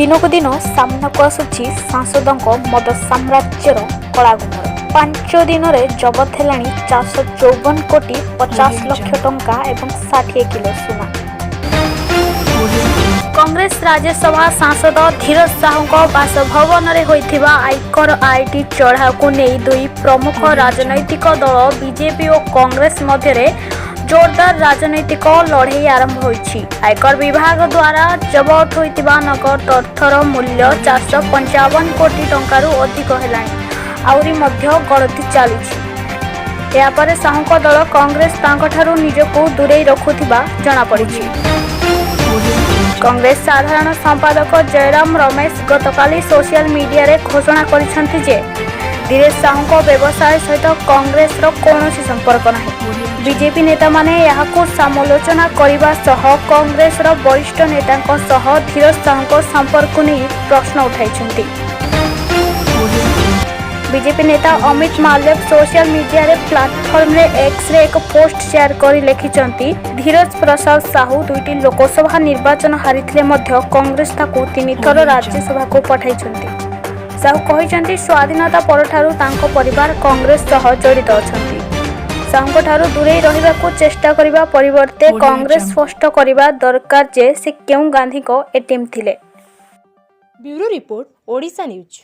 ଦିନକୁ ଦିନ ସାମ୍ନାକୁ ଆସୁଛି ସାଂସଦଙ୍କ ମଦ ସାମ୍ରାଜ୍ୟର କଳାଗୁମର। 5 ଦିନରେ ଜବତ ହେଲାଣି 454 କୋଟି 50 ଲକ୍ଷ ଟଙ୍କା ଏବଂ 60 କିଲୋ ସୁନା। କଂଗ୍ରେସ ରାଜ୍ୟସଭା ସାଂସଦ ଧୀରଜ ସାହୁଙ୍କ ବାସଭବନରେ ହୋଇଥିବା ଆୟକର, IT ଚଢ଼ାଉକୁ ନେଇ ଦୁଇ ପ୍ରମୁଖ ରାଜନୈତିକ ଦଳ ବିଜେପି ଓ କଂଗ୍ରେସ ମଧ୍ୟରେ ଜୋରଦାର ରାଜନୈତିକ ଲଢ଼େଇ ଆରମ୍ଭ ହୋଇଛି। ଆୟକର ବିଭାଗ ଦ୍ୱାରା ଜବତ ହୋଇଥିବା ନଗଦ ଅର୍ଥର ମୂଲ୍ୟ 455 କୋଟି ଟଙ୍କାରୁ ଅଧିକ ହେଲାଣି। ଆହୁରି ମଧ୍ୟ ଗଣତି ଚାଲିଛି। ଏହାପରେ ସାହୁଙ୍କ ଦଳ କଂଗ୍ରେସ ତାଙ୍କଠାରୁ ନିଜକୁ ଦୂରେଇ ରଖୁଥିବା ଜଣାପଡ଼ିଛି। କଂଗ୍ରେସ ସାଧାରଣ ସମ୍ପାଦକ ଜୟରାମ ରମେଶ ଗତକାଲି ସୋସିଆଲ ମିଡିଆରେ ଘୋଷଣା କରିଛନ୍ତି ଯେ ଧୀରଜ ସାହୁଙ୍କ ବ୍ୟବସାୟ ସହିତ କଂଗ୍ରେସର କୌଣସି ସମ୍ପର୍କ ନାହିଁ। ବିଜେପି ନେତାମାନେ ଏହାକୁ ସମାଲୋଚନା କରିବା ସହ କଂଗ୍ରେସର ବରିଷ୍ଠ ନେତାଙ୍କ ସହ ଧୀରଜ ସାହୁଙ୍କ ସମ୍ପର୍କକୁ ନେଇ ପ୍ରଶ୍ନ ଉଠାଇଛନ୍ତି। ବିଜେପି ନେତା ଅମିତ ମାଲବ୍ୟ ସୋସିଆଲ ମିଡିଆରେ ପ୍ଲାଟଫର୍ମରେ ଏକ୍ସରେ ଏକ ପୋଷ୍ଟ ସେୟାର କରି ଲେଖିଛନ୍ତି, ଧୀରଜ ପ୍ରସାଦ ସାହୁ ଦୁଇଟି ଲୋକସଭା ନିର୍ବାଚନ ହାରିଥିଲେ ମଧ୍ୟ କଂଗ୍ରେସ ତାକୁ ତିନିଥର ରାଜ୍ୟସଭାକୁ ପଠାଇଛନ୍ତି। ସାହୁ କହିଛନ୍ତି, ସ୍ୱାଧୀନତା ପରଠାରୁ ତାଙ୍କ ପରିବାର କଂଗ୍ରେସ ସହ ଜଡ଼ିତ ଅଛନ୍ତି। ସାହୁଙ୍କଠାରୁ ଦୂରେଇ ରହିବାକୁ ଚେଷ୍ଟା କରିବା ପରିବର୍ତ୍ତେ କଂଗ୍ରେସ ସ୍ପଷ୍ଟ କରିବା ଦରକାର ଯେ ସେ କେଉଁ ଗାନ୍ଧୀଙ୍କ ଏ ଟିମ୍ ଥିଲେ। Bureau report, Odisha news.